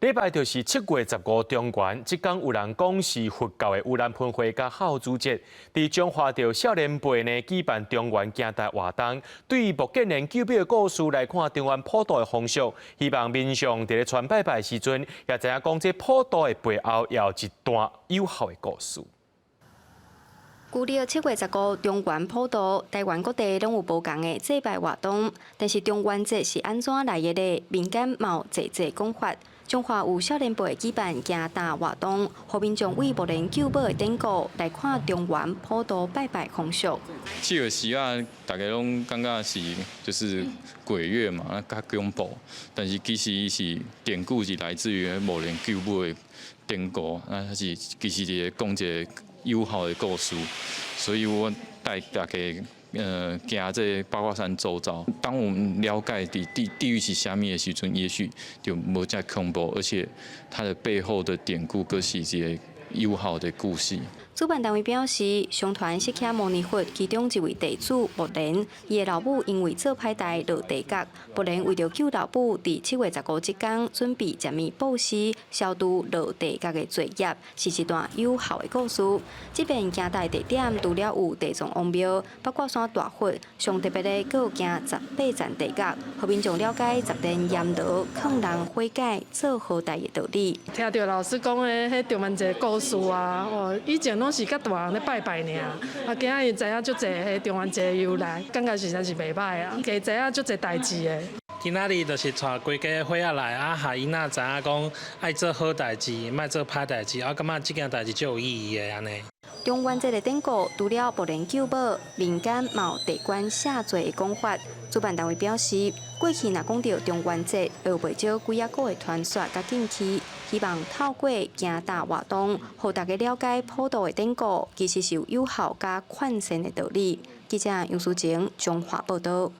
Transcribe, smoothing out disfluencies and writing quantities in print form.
禮拜就是7月15中元，這工有人講是佛教的盂蘭盆會佮孝子節。佇彰化著少年輩呢舉辦中元行大活動，對目犍連救母的故事來看中元普渡的風俗，希望民眾佇咧傳拜拜時陣，也知影講這普渡的背後也有一段有效的故事。舊曆7月15中元普渡，台灣各地攏有無仝的祭拜活動，但是中元節是按怎來的呢？民間嘛有濟濟講法。彰化有少年輩舉辦行大活動，予民眾為目連救母的典故來看中元普渡拜拜風俗。7月時啊，大家攏感覺是就是鬼月嘛，啊較恐怖。但是其實伊是典故是來自於目連救母的典故，啊，它是其實是講一個友好的故事，所以我帶大家行這個八卦山周遭。當我們了解地獄是啥物的時陣，也許就無遮恐怖，而且它的背後的典故，閣是一個友好的故事。主辦單位表示，相傳釋迦牟尼佛其中一位弟子目連，伊的老母因為做歹代落地獄。目連為著救老母，佇7月15這工準備食物布施，消除落地獄的罪業，是一段有效的故事。這遍行大地點除了有地藏王廟、八卦山大佛，上特別的閣有行十八層地獄，予民眾了解十殿閻羅勸人悔改做好代的道理。聽著老師講的彼中元節故事啊，哦，以前攏是佮大人咧拜拜爾，啊，今仔日知影足濟彼中元節的由來，感覺實在是袂䆀啊，加知影足濟代誌的。今仔日就是帶規家伙仔來，啊，予囡仔知影講愛做好代誌，莫做歹代誌，啊，感覺這件代誌足有意義的按呢。中元節的典故，除了目連救母，民間嘛有地官赦罪的講法。主辦單位表示，過去若講著中元節，會有袂少鬼仔古的傳說佮禁忌，希望透過行大活動，予大家了解普渡的典故，其實是有有效佮勸善的道理。記者楊淑晴彰化報導。